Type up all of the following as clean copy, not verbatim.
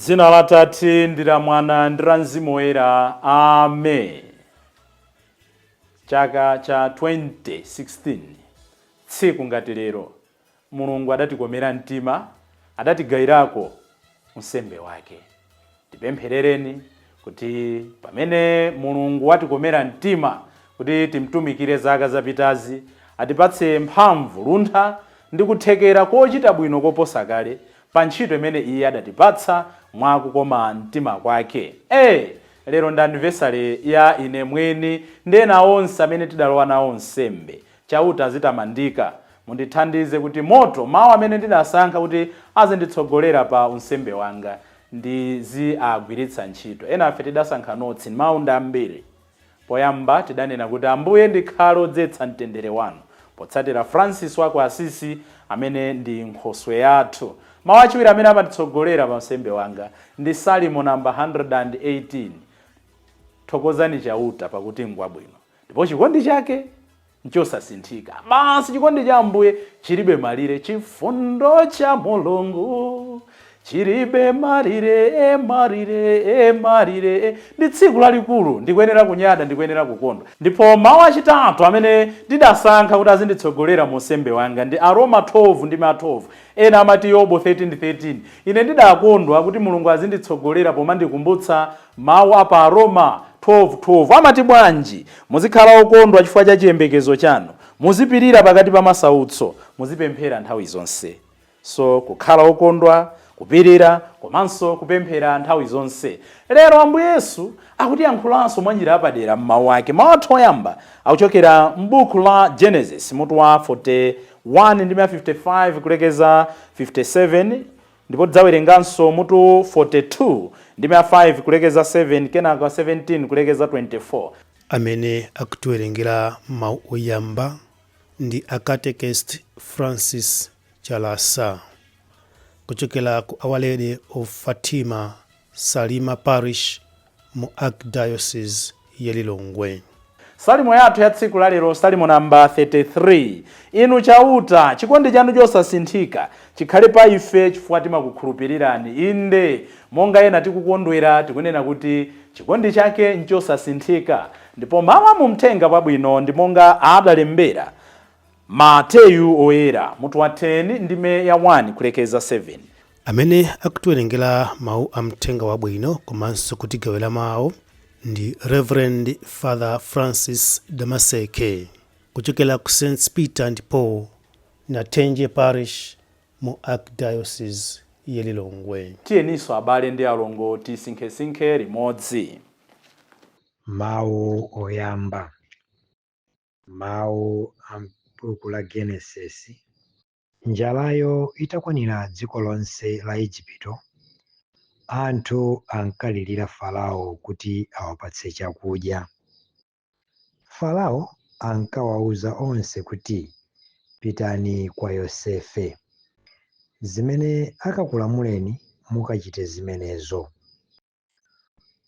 Dzina la Tate ndi la Mwana ndi la Mzimu Woyera, amen. Chaka cha 2016, tsiku ngati lero, Mulungu adatikomera mtima, adatigayirako unsembe wake. Tipempherereni kuti pamene Mulungu watikomera mtima kuti timtumikire zaka zapitazi, atipatse mphamvu, luntha ndi kuthekera kochita bwino koposa kale pa ntchito imene Iye adatipatsa mwa kukoma mtima kwake. E! Lero ndi anniversary ya ine mwini ndi ena onse amene tidalowa nawo unsembe. Chauta azitamandika. Mundithandize kuti moto, mawu amene ndidasankha kuti azinditsogolera pa unsembe wanga, ndiziagwiritsa ntchito. Enafe tidasankha notsi, mawu ndi ambiri. Poyamba tidanena kuti Ambuye ndikhale odzetsa mtendere wanu, potsatira Francis wa ku Assisi amene ndi nkhoswe yathu. Mawu achiwiri amene amatitsogolera pa unsembe wanga ndi Salimo namba 118, Thokozani Chauta pakuti ngwabwino, ndipo chikondi chake nchosasinthika. Basi chikondi cha Ambuye chilibe malire. Chifundo cha Mulungu chilibe malire, malire, malire. Ndi tsiku lalikulu, ndikuyenera kunyada, ndikuyenera kukondwa. Ndipo mawu achitatu amene ndidasankha kuti azinditsogolera mu unsembe wanga ndi Aroma 12 ndi ma 12. Ena amati Yobo 13:13. Ine ndidakondwa kuti Mulungu azinditsogolera pomandikumbutsa mawu a pa Aroma 12:12. Amati bwanji? Muzikhala okondwa chifukwa cha chiyembekezo chanu, muzipirira pakati pa masautso, muzipemphera nthawi zonse. So kukhala okondwa, kupirira komanso kupemphera nthawi zonse. Lero Ambuye Yesu akutiyankhulanso mwa njira yapadera m'mawu ake. Mawu athu oyamba akuchokera m'buku la Genesis mutu wa 41 ndi 55 kulekeza 57, ndipo tidzawerenganso mutu 42 ndi 5 kulekeza 7, kenaka 17 kulekeza 24. Amene akutiwerengera mawu oyamba ndi a Catechist Francis Chalasa kuchokera ku Our Lady of Fatima Salima Parish mu Archdiocese ya Lilongwe. Salimo yathu ya tsiku la lero, Salimo namba 33. Inu Chauta, chikondi chanu chosasinthika chikhale pa ife chifukwa timakukhulupirirani. Inde, monga ena tikukondwera, tikunena kuti chikondi chake nchosasinthika. Ndipo mawu a mu Mthenga Wabwino ndi monga adalembera Mateyu Oyera, mutu wa 10 ndime ya 1 kulekeza 7. Amene akutiwerengera mawu a Mthenga Wabwino komanso kutigawira mawu ndi Reverend Father Francis Damaseke kuchokera ku St Peter and Paul, Nathenje Parish mu Archdiocese ya Lilongwe. Tiyeninso abale ndi alongo tisinkhesinkhe limodzi. Mawu oyamba. Mawu a m'buku la Genesis. Njalayo itakwanira dziko lonse la Ejipito, anthu ankalirira Farao kuti awapatse chakudya. Farao ankawauza onse kuti, Pitani kwa Yosefe. Zimene akakulamuleni mukachite zimenezo.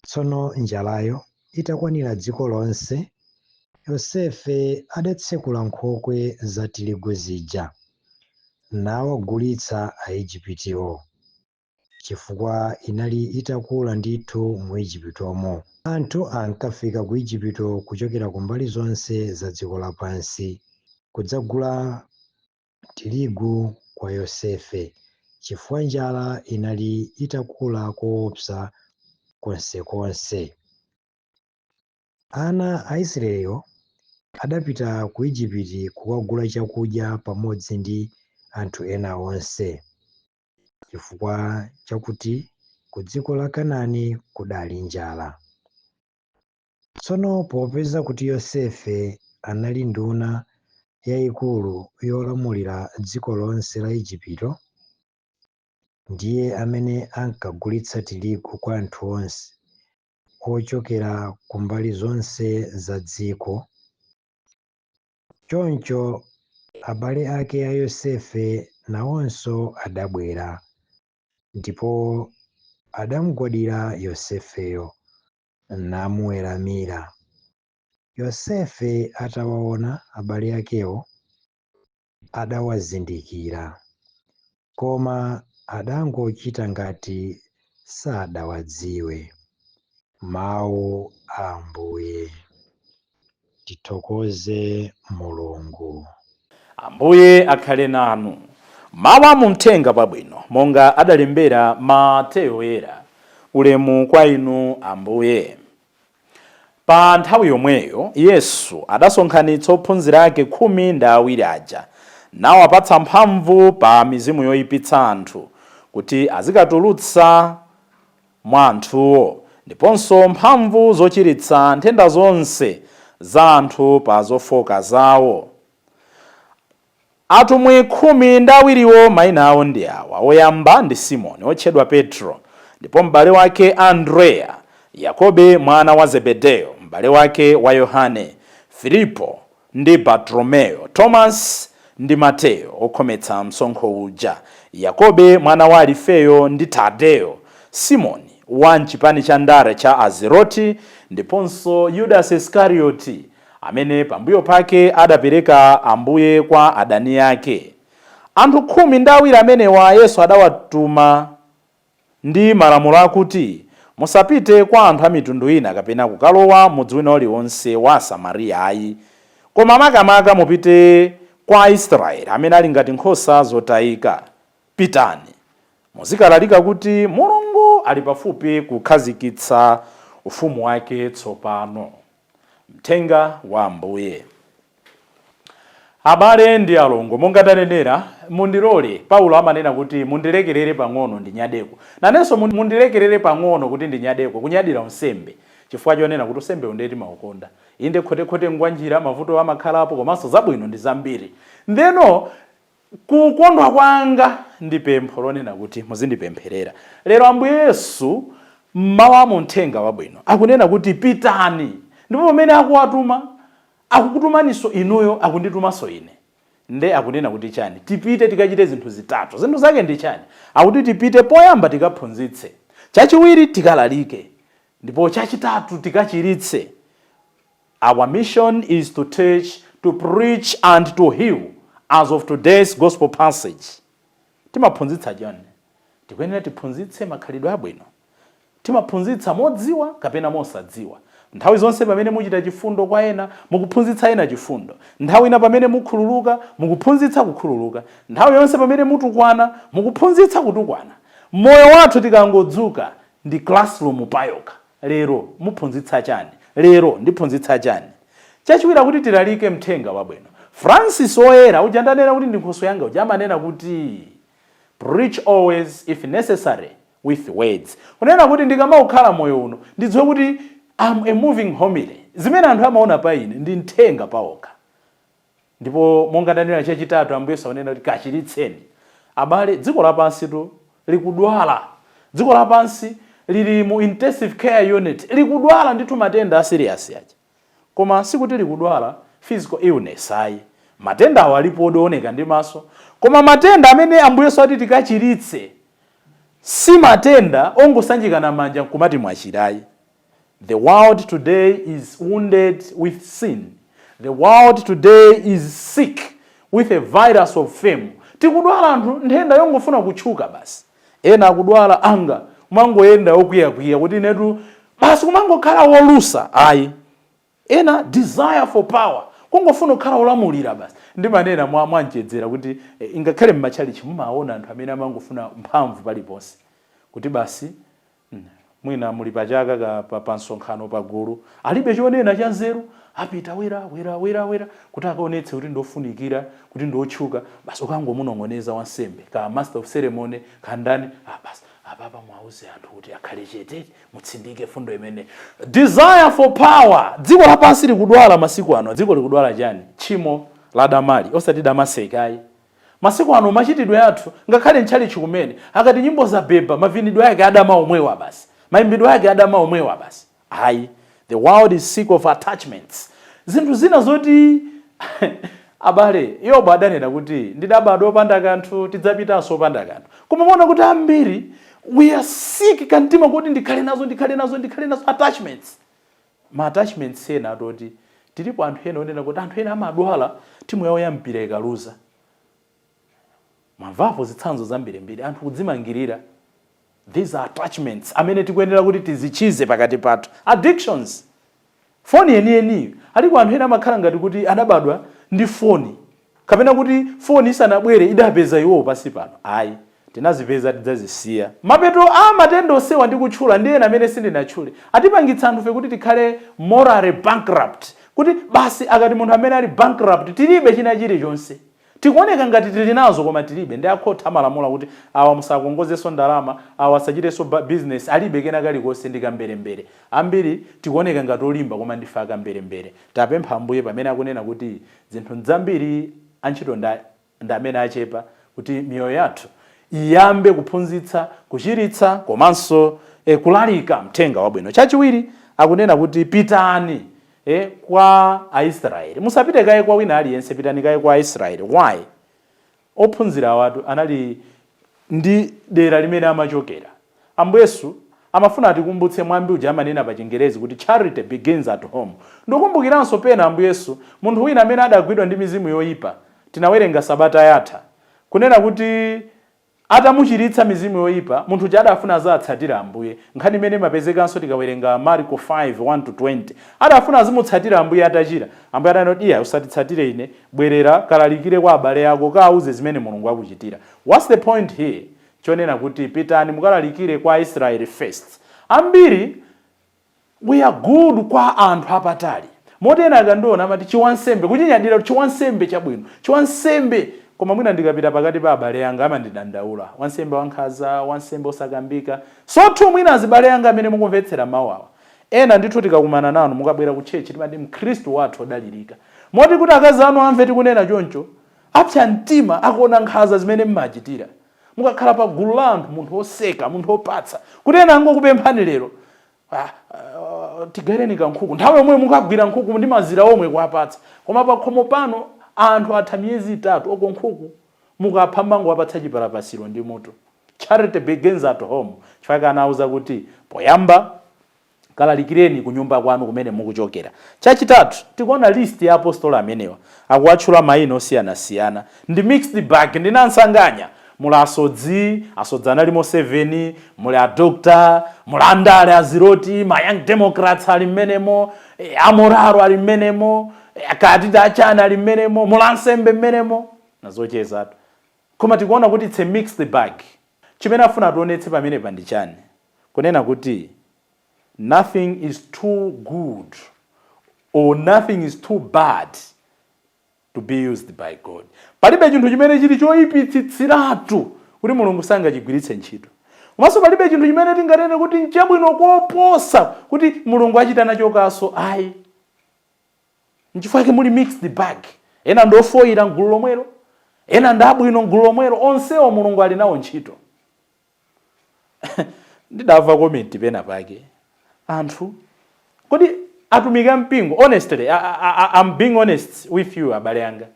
Tsono njalayo itakwanira dziko lonse, Yosefe adatsekula nkhokwe za tirigu zija, nawagulitsa Aejipitiwo, chifukwa inali itakula ndithu mu Ejipitomo. Anthu ankafika ku Ejipito kuchokera ku mbali zonse za dziko lapansi, kudzagula tirigu kwa Yosefe, chifukwa njala inali itakula koopsa konsekonse. Ana a Israelewo adapita ku Ejipiti kukagula chakudya pamodzi ndi anthu ena onse, chifukwa chakuti ku dziko la Kanani kudali njala. Tsono popeza kuti Yosefe anali nduna yaikulu yolamulira dziko lonse la Ejipito, ndiye amene ankagulitsa tirigu kwa anthu onse ochokera ku mbali zonse za dziko. Choncho abale ake a Yosefe nawonso adabwera, ndipo adamgwadira Yosefeyo, namuweramira. Yosefe atawaona abale akewo, adawazindikira, koma adangochita ngati sadawadziwe. Mawu a Ambuye. Tithokoze Mulungu. Ambuye akhale nanu. Mawu a mumthenga wabwino monga adalembera Mateyo Woyera. Ulemu kwa inu, Ambuye. Pa nthawi yomweyo Yesu adasonkhanitsa ophunzira ake 12 aja, nawapatsa mphamvu pa mizimu yoyipitsa anthu kuti azikatulutsa mwa anthuwo, ndiponso mphamvu zochiritsa nthenda zonse za anthu pa zofoka zawo. Atumwi 12wo mayina awo ndi awa: woyamba ndi Simoni otchedwa Petro, ndipo m'bale wake Andreya; Yakobe mwana wa Zebedeyo, m'bale wake wa Yohane; Filipo ndi Bartolomeyo; Thomas ndi Mateyo okhometsa msonkho uja; Yakobe mwana wa Alifeyo ndi Tadeyo; Simoni wa mchipani cha ndale cha Azeroti, ndiponso Yudasi Iskarioti, amene pambuyo pake adapereka Ambuye kwa adani ake. Anthu 12 amenewa Yesu adawatuma ndi malamulo akuti, "Musapite kwa anthu a mitundu ina kapena kukalowa mudzi wina uliwonse wa Samariya ayi, koma makamaka mupite kwa Aisraeli amene ali ngati nkhosa zotayika. Pitani, muzikalalika kuti Mulungu ali pafupi kukhazikitsa ufumu wake tsopano." Mthenga wa Ambuye. Abale ndi alongo, monga tanenera, mundilole, Paulo amanena kuti mundilekerere pang'ono ndinyadeko, nanenso mundilekerere pang'ono kuti ndinyadeko, kunyadira unsembe, chifukwa chonena kuti unsembe undeti maukonda. Inde, khotekhote ngwanjira, mavuto amakhalapo, komanso zabwino ndi zambiri. Ndeno kukondwa kwanga ndi pempho lonena kuti muzindipempherera. Lero Ambuye Yesu mmawa mu mthenga wabwino akunena kuti pitani, ndipo pamene akuwatuma, akukutumaninso inuyo, akunditumanso ine. Nde akunena kuti chani? Tipite tikachite zinthu zitatu. Zinthu zake ndi chani? Akuti tipite, poyamba tikaphunzitse, chachiwiri tikalalike, ndipo chachitatu tikachiritse. Our mission is to teach, to preach and to heal, as of today's gospel passage. Timaphunzitsa chani? Tikuyenera tiphunzitse makhalidwe abwino. Timaphunzitsa modziwa kapena mosadziwa. Nthawi zonse pamene muchita chifundo kwa ena, mukuphunzitsa ena chifundo. Nthawi ina pamene mukhululuka, mukuphunzitsa kukhululuka. Nthawi yonse pamene mutukwana, mukuphunzitsa kutukwana. Moyo wathu tikangodzuka ndi classroom payokha. Lero muphunzitsa chani? Lero ndiphunzitsa chani? Chachiwiri, kuti tilalike mthenga wabwino. Francis Oyera uja ndanena kuti ndi nkhoswe yanga uja amanena kuti "Preach always, if necessary with words." Kunena kuti ndikamaukhala moyo uno, ndidziwe kuti am a moving homily. Zimene anthu amaona pa ine ndi mthenga pawokha. Ndipo monga ndanena, chachitatu, Ambuye Yesu akunena kuti kachiritseni. Abale, dziko lapansi tu likudwala. Dziko lapansi lili mu intensive care unit, likudwala ndithu matenda a serious aja, koma sikuti likudwala physical illness ayi. Matenda awo alipo ooneka ndi maso, koma matenda amene Ambuye Yesu ati tikachiritse si matenda ongosanjikana manja nkumati mwachirayi. The world today is wounded with sin. The world today is sick with a virus of fame. Tikudwala anthu nthenda yongofuna kutchuka basi. Ena akudwala anga kumangoyenda okwiyakwiya kuti inetu basi, kumangokhala wolusa ayi. Ena desire for power, kungofuna kukhala olamulira basi. Ndimanena mwanjedzera kuti ingakhale m'matchalichi mumaona anthu amene amangofuna mphamvu paliponse, kuti basi mwina muli pachaka pa msonkhano pagulu, alibe chonena cha nzeru, apita wera wera wera wera kuti akaonetse kuti ndofunikira, kuti ndotchuka basi. Ukangomunong'oneza wansembe ka master of ceremony kandani, ah, basi apapa mwauze anthu kuti akhale chete, mutsindike fundo imene. Desire for power. Dziko lapansi likudwala masiku ano. Dziko likudwala chani? Tchimo la damali, osati damasekayi. Masiku ano machitidwe athu, ngakhale ntchalichi kumene, akati nyimbo za beba, mavinidwe ake adama omwewa basi, mayimbidwe ake adama omwewa basi. Ayi, the world is sick of attachments, zinthu zina zoti, abale, Yobu adanena kuti ndidabadwa opanda kanthu, tidzapitanso opanda kanthu. Koma muona kuti ambiri we are sick kamtima kuti ndikhale nazo, ndikhale nazo, ndikhale nazo, attachments. Ma attachments ena atoti tilipo anthu ena onena kuti anthu ena amadwala timu yawo ya mpira ikaluza. Mwamvapo zitsanzo zambirimbiri, anthu kudzimangirira. These are attachments amene tikuyenera kuti tizichize pakati pathu, addictions. Foni yeniyeniyo, aliko anthu ena amakhala ngati kuti anabadwa ndi foni, kapena kuti foni isanabwere idapeza iwowo pasi pano. Ayi, tinazipeza, tidzazisiya. Mapeto a matenda osewa ndi kutchula ndi ena amene sindinatchule atipangitsa anthufe kuti tikhale morally bankrupt, kuti basi, akati munthu amene ali bankrupt, tilibe china chilichonse. Tikuoneka ngati tili nazo koma tilibe. Ndi akhotha amalamula kuti awa musakongozenso ndalama, awa asachitenso business, alibe kena kalikonse, ndi kamberembere. Ambiri tikuoneka ngati olimba koma ndife akamberembere. Tapempha Ambuye pamene akunena kuti zinthu nzambiri, antchito ndi amene achepa, kuti miyoyo yathu iyambe kuphunzitsa, kuchiritsa komanso kulalika mthenga wabwino. Chachiwiri, akunena kuti pitani kwa Aisraeli. Musapite kaye kwa wina aliyense, pitani kaye kwa Aisraeli. Why? Ophunzira awatu anali ndi dera limene amachokera. Ambuyesu amafuna atikumbutse mwambi uja amanena pa Chingerezi kuti "Charity begins at home." Ndikumbukiranso pena Ambuyesu, munthu wina amene adagwidwa ndi mizimu yoyipa, tinawerenga sabata yatha, kunena kuti atamuchiritsa mizimu yoyipa, munthu uja adafuna azatsatira Ambuye. Nkhani imene imapezekanso tikawerenga Marko 5 1 to 20. Adafuna azimutsatira Ambuye atachira. Ambuye adanena, "Iya, usatitsatire ine, bwerera kalalikire kwa abale ako, kauze zimene Mulungu akuchitira." What's the point here? Chonena kuti pitani mukalalikire kwa Aisraeli first. Ambiri we are good kwa anthu apatali, moti ena akandiona amati chiwansembe, kuchinyadira chiwansembe chabwino, chiwansembe. Koma mwina ndikapita pakati pa abale anga amandidandaula, wansembe wankhanza, wansembe osakambika. So too mwina azibale anga amene mukumvetsera mawu awa, ena ndithu tikakumana nanu mukabwera ku church timati mkhristu wathu odalirika, moti kuti akazi anu amve tikunena choncho apsa mtima akuona nkhanza zimene mmachitira. Mukakhala pa gulu la anthu, munthu woseka, munthu wopatsa, kuti ena angokupemphani lero, "Tigaireni kankhuku," nthawi yomwe mukagwira nkhuku ndi mazira omwe kuwapatsa. Koma pakhomo pano anthu atha miyezi 3 oko nkhuku mukapha mango wapatsa chipalapasiro ndi mutu. Charity begins at home. Chifukwa anauza kuti poyamba kalalikireni ku nyumba kwanu kumene mukuchokera. Chachitatu, tikuona list ya apostolo amenewa, akuwatchula mayina osiyanasiyana, ndi mixed bag, ndi nansanganya. Muli asodzi, asodzi analimo 7, muli adokta, muli andale, aziroti, ma Young Democrats ali mmenemo, amoraro ali mmenemo, akatiti achana ali mmenemo, muli ansembe mmenemo, nazochezatu. Koma tikuona kuti it's a mixed bag. Chimene afuna tionetse pamenepa ndi chani? Kunena kuti nothing is too good or nothing is too bad to be used by God. Palibe chinthu chimene chili choyipitsitsiratu kuti Mulungu sangachigwiritse ntchito, komanso palibe chinthu chimene tinganene kuti nchabwino koposa kuti Mulungu achita nacho kaso, ayi. Nchifukwa chake muli mixed bag. Ena ndi ofoyira mgulu lomwelo, ena ndi abwino mgulu lomwelo, onsewo Mulungu ali nawo ntchito. Ndidamva comment pena pake, anthu, kodi atumiki ampingo, honestly, I'm being honest with you, abale anga,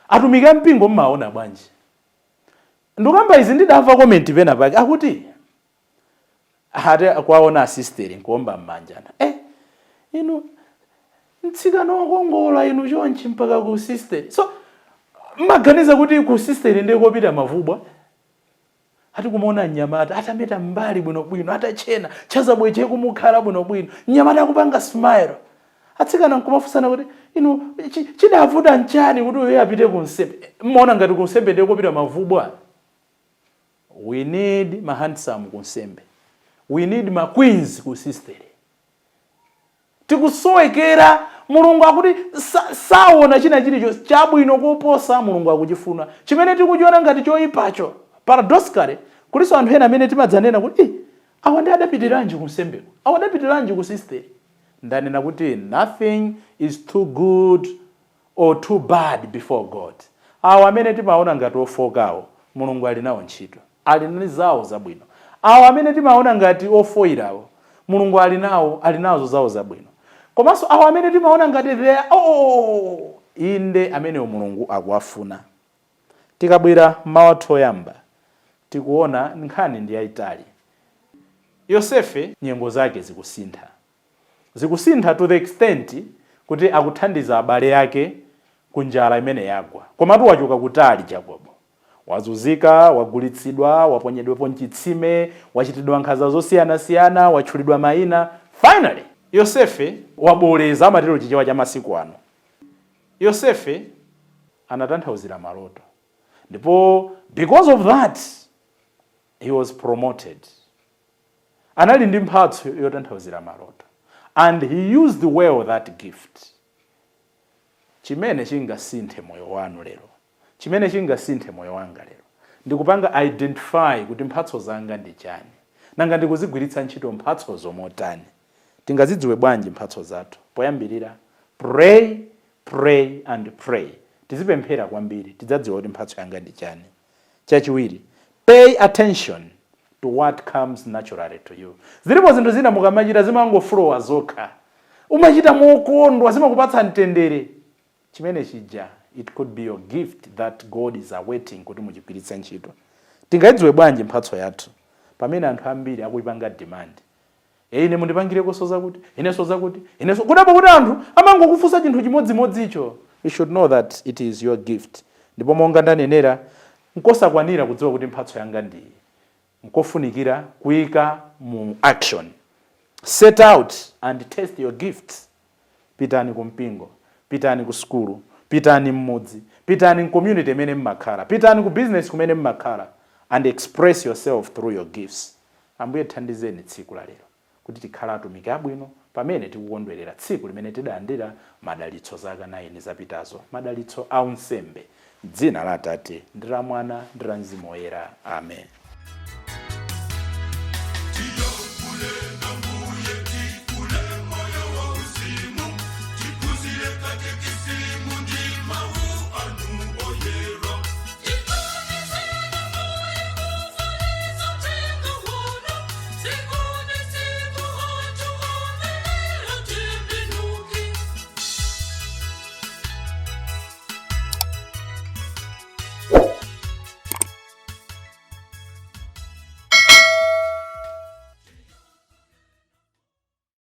atumiki ampingo mmaona bwanji? Ndikamba izi, ndidamva comment pena pake akuti ate kwaona asisteri nkuomba m'manjana, inu mtsikana wokongola inu chonchi mpaka ku sisteri? So mmaganiza kuti ku sisteri ndiye kopita mavubwa? Ati kumuona mnyamata atameta mbali bwinobwino, atachena chazabweche, kumukhala bwinobwino, mnyamata akupanga smile, atsikana nkumafunsana kuti inu chidavuta nchani kuti uyo apite ku nsembe? Mmaona ngati ku nsembe ndiye kopita mavubwa? We need ma handsome ku nsembe, we need ma queens ku sisteri. Tikusowekera. Mulungu akuti saona china chilichonse chabwino koposa, Mulungu akuchifuna chimene tikuchiona ngati choyipacho. Paradoxically, kulinso anthu ena amene timadzanena kuti, "Eh, awa ndi adapitiranji ku nsembeko, awa adapitiranji ku sisteri?" Ndanena kuti nothing is too good or too bad before God. Awa amene timaona ngati ofokawo, Mulungu ali nawo ntchito, ali ndi zawo zabwino. Awa amene timaona ngati ofoyirawo, Mulungu ali nawo, ali nazo zawo zabwino. Komanso awa amene timaona ngati they are, oh, inde, amenewo Mulungu akuwafuna. Tikabwera mawu athu oyamba, tikuona nkhani ndi yayitali. Yosefe nyengo zake zikusintha, zikusintha to the extent kuti akuthandiza abale ake ku njala imene yagwa. Komatu wachoka kutali Jacobo. Wazunzika, wagulitsidwa, waponyedwepo mchitsime, wachitidwa nkhanza zosiyanasiyana, watchulidwa mayina. Finally Yosefe waboleza, amatero Chichewa cha masiku ano. Yosefe anatanthauzira maloto, ndipo because of that he was promoted. Anali ndi mphatso yotanthauzira maloto and he used well that gift. Chimene chingasinthe moyo wanu lero, chimene chingasinthe moyo wanga lero, ndikupanga identify kuti mphatso zanga ndi chani, nanga ndikuzigwiritsa ntchito mphatsozo motani? Tingazidziwe bwanji mphatso zathu? Poyambirira, pray, pray and pray. Tizipemphera kwambiri, tidzadziwa kuti mphatso yanga ndi chani. Chachiwiri, pay attention to what comes naturally to you. Zilipo zinthu zina mukamachita zimangoflowa zokha, umachita mokondwa, zimakupatsa mtendere. Chimene chija, it could be your gift that God is awaiting kuti muchigwiritse ntchito. Tingayidziwe bwanji mphatso yathu pamene anthu ambiri akuyipanga demand? "E, ine mundipangireko zakuti, inenso zakuti, inenso." Kudapo kuti anthu amangokufunsa chinthu chimodzimodzicho, you should know that it is your gift. Ndipo monga ndanenera, nkosakwanira kudziwa kuti mphatso yanga ndiyi, nkofunikira kuyika mu action. Set out and test your gifts. Pitani ku mpingo, pitani ku sukulu, pitani mmudzi, pitani mcommunity imene mmakhala, pitani ku business kumene mmakhala and express yourself through your gifts. Ambuye thandizeni tsiku la lero kuti tikhale atumiki abwino pamene tikukondwerera tsiku limene tidalandira madalitso zaka 9 zapitazo, madalitso a unsembe. Dzina la Atate ndi la Mwana ndi la Mzimu Woyera, amen.